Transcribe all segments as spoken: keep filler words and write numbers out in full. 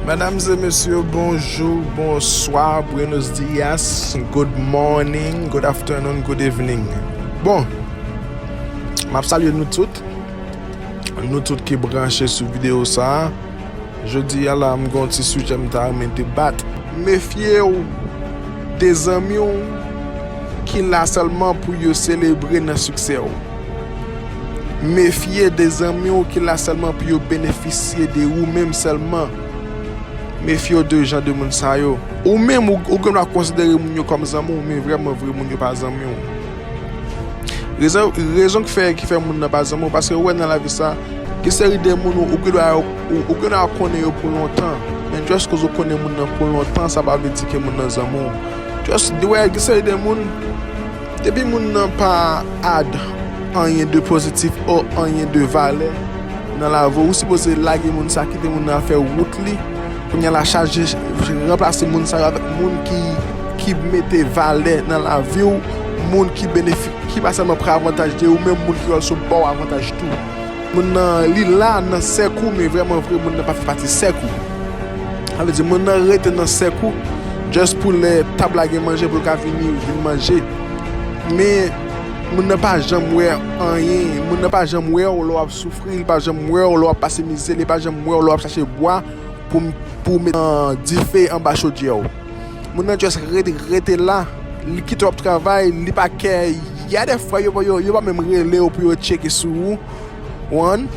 Medam e mesye, bonjou, bonswa, buenos dias, good morning, good afternoon, good evening. Bon, m ap salye nou tout. Nou tout ki branche sou videyo sa a. Jodi a la, m gen yon ti sijè m ta renmen debat. Mefye w de zanmi w ki la sèlman pou yo selebre nan siksè w. Mefye de zanmi w ki la sèlman pou yo benefisye de ou menm sèlman. Mefye w de jan de moun sa yo. Ou menm, ou, ou gen dwa konsidere moun yo kòm zanmi w, men vrèman vre, moun yo pa zanmi w. Rezon, rezon ki fè, ki fè moun nan pa zanmi w, paske ou wè nan lavi sa, gen seri de moun ou, ou gen dwa, ou, ou gen dwa konnen yo pou lontan. Men just koz ou konnen moun nan pou lontan, sa pa vle di ke moun nan zanmi w. Just, ou wè, gen seri de moun, depi moun nan pa add anyen de pozitif o anyen de valè nan lavi w, ou sipoze lage moun sa, kite moun nan fè wout li. Kounye a la, chaje, ranplase moun sa yo avèk moun ki, ki mete valè nan lavi w, moun ki benefi-, ki pa sèlman pran avantaj de ou, men moun ki also ba w avantaj tou. Moun nan, li la nan sèk ou, men vrèman vre, moun nan pa fè pati sèk ou. Sa vle di, moun nan rete nan sèk ou, just pou lè tab la gen manje pou l ka vini, vin manje. Men, moun nan pa janm wè anyen, moun nan pa janm wè w lè w ap soufri, li pa janm wè w lè w ap pase mizè, li pa janm wè w lè w ap chache bwa pou, pou met, uh, dife anba chodyè w. Moun nan just rete, rete la, li kite w ap travay, li pa kè. Y a de fwa yo, yo, yo pa menm rele w pou yo tcheke sou ou. One,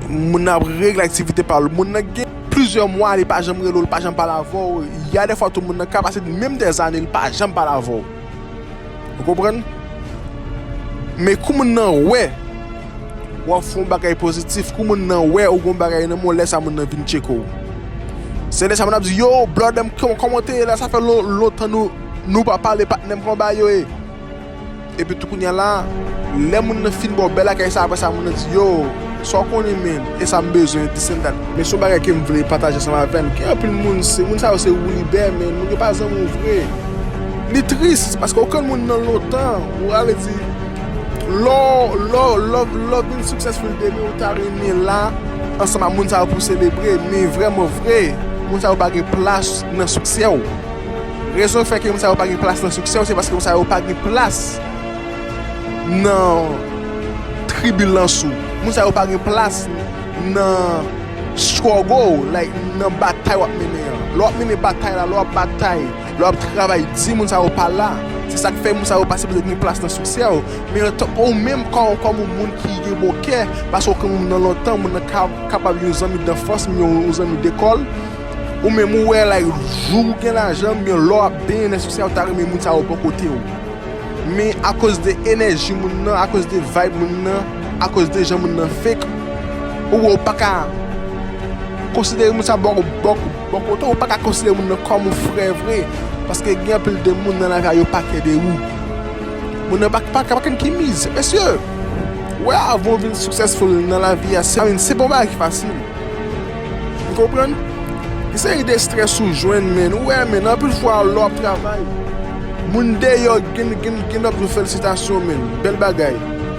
moun nan ap regle aktivite pa l. Moun nan gen plizyè mwa, li pa janm rele w, li pa janm pale avè w. Y a de fwa tou moun nan ka pase menm dèzane, li pa janm pale avè w. Ou konprann? Men kou moun nan wè w ap fè yon bagay pozitif, kou moun nan wè ou gen yon bagay nan men w, lè sa moun nan vin tcheke w. Se lè sa moun ap di, "Yo, brother m, kòman, kòman w te ye la? Sa fè lon-, lontan nou, nou pa pale, patnè m, kòman bagay yo ye?" Epi tou kounye a la, lè moun nan fin ba w bèl akèy sa, apre sa moun nan di, "Yo, sa w konnen, men, e sa m bezwen, this and that." Men se yon bagay ke m vle pataje ansanm avè n. Gen anpil moun, se, moun sa yo se woulibè, men moun yo pa zanmi w vre. Li tris, paske w konn moun nan lontan, ou ale di, lè w, lè w, lè w, lè w vin successful demen, ou ta renmen la, ansanm ak moun sa yo pou selebre, men vrèman vre, moun sa yo pa gen plas nan siksè w. Rezon k fè ke moun sa yo pa gen plas nan siksè w, se paske moun sa yo pa gen plas nan tribilans ou. Moun sa yo pa gen plas nan struggle, like, nan batay w ap mennen an. Lè w ap mennen batay la, lè w ap batay, lè w ap travay di, moun sa yo pa la. Se sa k fè moun sa yo pa sipoze gen plas nan siksè w. Men antan, ou menm kòm, kòm yon moun ki gen bon kè, paske w konn moun nan lontan, moun nan ka, kapab yon zanmi danfans, yon, yon zanmi dekòl, ou menm ou wè, like, jou w gen lajan, men lè w ap benyen nan siksè, ou ta renmen moun sa yo bò kote w. Men akoz de enèji moun nan, akoz de vibe moun nan, akoz de jan moun nan fake, ou wè ou pa ka konsidere moun sa bò, bò, bò kote w, ou pa ka konsidere moun nan kòm yon frè vre. Paske gen anpil de moun nan lavi a, yo pa kè de ou. Moun nan pa, pa, pa konn ki miz. Mesye, wè, avan w vin successful nan lavi a, se, I mean, se pa yon bagay ki fasil. Ou konprann? Gen seri de strès ou jwenn, men, ou wè, men, anpil fwa, lè w ap travay, moun deyò gen, gen, gen ap di w felisitasyon, men, bèl bagay.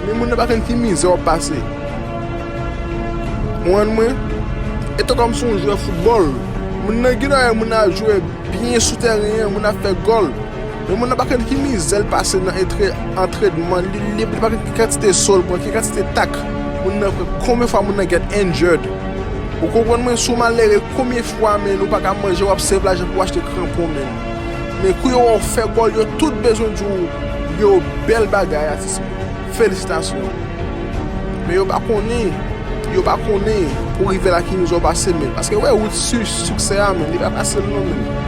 Men moun nan pa konn ki mizè w ap pase. Ou konprann mwen? E tou kòm se yon jwè foutbòl, moun nan gen dwa wè moun nan ap jwe byen sou tèren an, moun ap fè gòl. Men moun nan pa konn ki mizè l pase nan entre-, antrenman li, li, li pa konn ki kantite so l pran, ki kantite tak moun nan pran, konbyen fwa moun nan get injured. Ou konprann mwen, si w malere, konbyen fwa, men, ou pa ka manje, w ap save lajan pou w achte kranpon, men. Men kou yo wè w fè gòl, yo tout bezwen di w, yo, bèl bagay, atis mwen. Felisitasyon. Men yo pa konnen, yo pa konnen pou rive la ki mizè w pase, men. Paske, wè, wout si siksè a, men, li pa fasil non, men.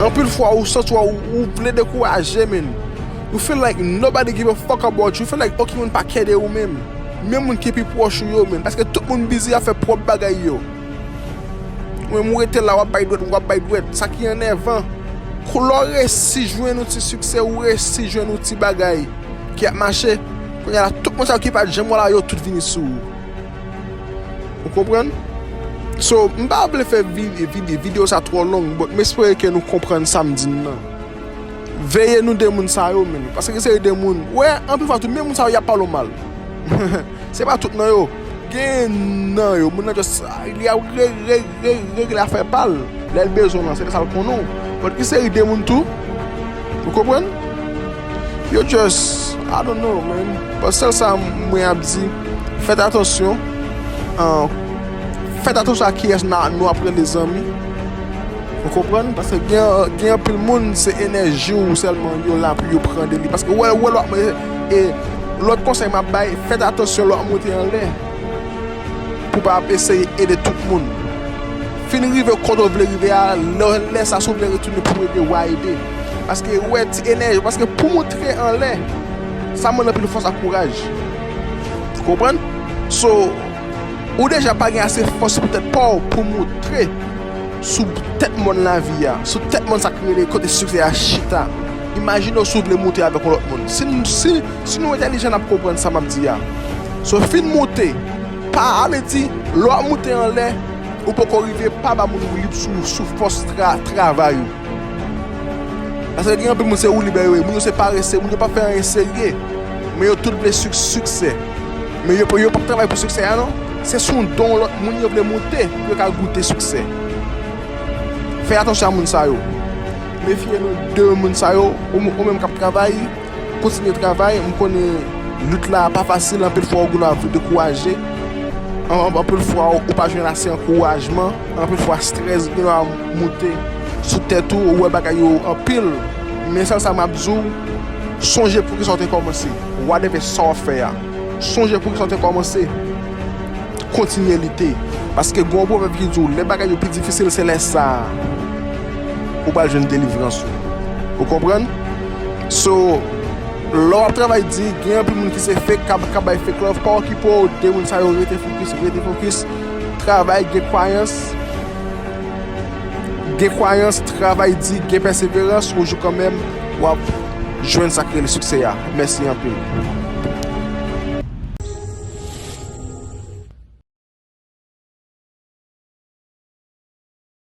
Anpil fwa, ou santi w, ou, ou vle dekouraje, men. You feel like nobody give a fuck about you. You feel like okenn moun pa kè de ou menm. Menm moun ki pi pwòch ou yo, men. Paske tout moun busy ap fè pwòp bagay yo. Ou menm ou rete la, w ap bay dwèt, w ap bay dwèt. Sa ki enèvan. Kou lè w resi jwenn yon ti siksè, ou resi jwenn yon ti bagay ki ap mache, kounye a la, tout moun sa yo ki pa t janm wè la, yo tout vini sou ou. Ou konprann? So, m pa vle fè vi-, vide-, videyo sa twò long, but m espere ke nou konprann sa m di n nan. Veye nou de moun sa yo, men. Paske gen seri de moun, wè, anpil fwa tou, menm moun sa yo, y ap pale w mal. Se pa tout nan yo. Gen nan yo, moun nan just, li ap re- re- re- regle afè pa l. Lè l bezwen w lan, se sa l konnen w. But gen seri de moun tou, ou konprann? Yo just, I don't know, man. But sèl sa mwen ap di, fèt atansyon. An, fèt atansyon a kiyès na- nou ap rele zanmi. Ou konprann? Paske gen, gen anpil moun, se enèji w sèlman yo la pou yo pran de li. Paske wè, wè lè w ap, e, e, lòt konsèy m ap bay, fèt atansyon lè w ap monte anlè. Pou pa ap eseye ede tout moun. Fin rive kote w vle rive a, lè, lè sa si w vle retounen pou ede, w a ede. Paske wè ti enèji, paske pou monte anlè, sa mande anpil fòs ak kouraj. Ou konprann? So, ou deja pa gen ase fòs pou tèt pa w pou monte sou tèt mòn lavi a, sou tèt mòn sa k rele kote siksè a chita. Imajine w si w vle monte avèk yon lòt moun. Si, n- si, si nou entèlijan, n ap konprann sa m ap di a. So, fin monte, pa ale di, lè w ap monte anlè, ou poko rive, pa ba moun woulib sou, sou fòs tra- travay ou. Paske gen anpil moun se woulibè yo ye, moun yo se parese, moun yo p ap fè anyen serye. Men yo tout vle sik- siksè. Men yo, yo p ap travay pou siksè a non. Se sou don lòt moun yo vle monte pou yo ka goute siksè. Fè atansyon a moun sa yo. Mefye nou de moun sa yo, ou, ou menm k ap travay, kontinye travay. M konnen lit la pa fasil, anpil fwa ou gen dwa dekouraje. An- an- Anpil fwa ou pa jwenn ase ankourajman. Anpil fwa strès gen dwa moute sou tèt ou, ou wè bagay yo anpil. Men sèl sa m ap di w, sonje poukisa w te kòmanse. Whatever sa w ap fè a, sonje poukisa w te kòmanse. Kontinye lite. Paske gen yon pwovèb ki di w, lè bagay yo pi difisil, se lè sa a ou pral jwenn delivrans ou. Ou konprann? So, lè w ap travay di, gen anpil moun ki se fake, k ap, k ap bay fake love, pa okipe w de moun sa yo, rete fokis, rete fokis. Travay, gen kwayans, gen kwayans, travay di, gen pèseverans, yon jou kanmenm, w ap jwenn sa k rele siksè a. Mèsi anpil.